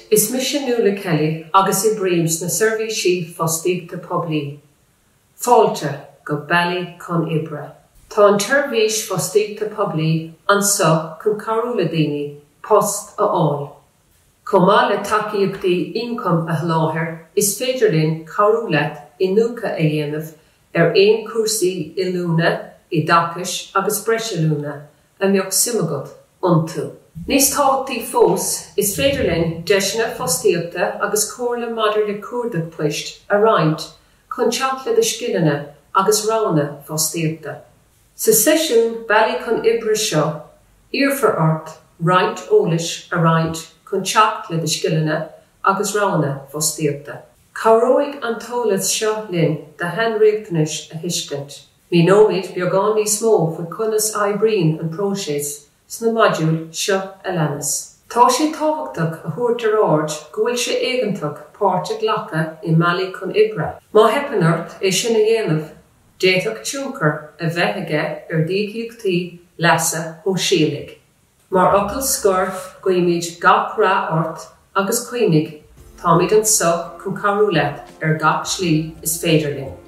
is mise Nuala Kelly agus oibrím sna Seirbhísí Fostaíochta Poiblí. Fáilte go Bealaí Chun Oibre. Tá an tSeirbhís Fostaíochta Poiblí anseo chun cabhrú le daoine post a fháil. Chomh maith le tacaíochtaí ioncaim a sholáthar, is féidir linn cabhrú leat iniúchadh a dhéanamh ar aon chúrsaí oiliúna, oideachais agus breisoiliúna a mbeadh suim agat iontu. Níos tábhachtaí fós, is féidir linn deiseanna fostaíochta agus comhairle maidir le cuardach poist a roinnt chun teacht le do scileanna agus roghanna fostaíochta. Sa seisiún Bealaí Chun Oibre seo, iarrfar ort roinnt eolais a roinnt chun teacht le do scileanna agus roghanna fostaíochta. Cabhróidh an t-eolas seo linn do shainriachtanais a thuiscint. Míneoimid beagán níos mó faoi conas a oibríonn an próiseas sna modúil seo a leanas. Tá sé tábhachtach a thabhairt ar aird go bhfuil sé éigeantach páirt a ghlacadh i mBealaí Chun Oibre. Má theipeann ort é sin a dhéanamh, d'fhéadfadh tionchar a bheith aige ar d'íocaíochtaí leasa shóisialaigh. Mar fhocal scoir, guímid gach rath ort agus cuimhnigh, táimid anseo chun cabhrú leat ar gach slí is féidir linn.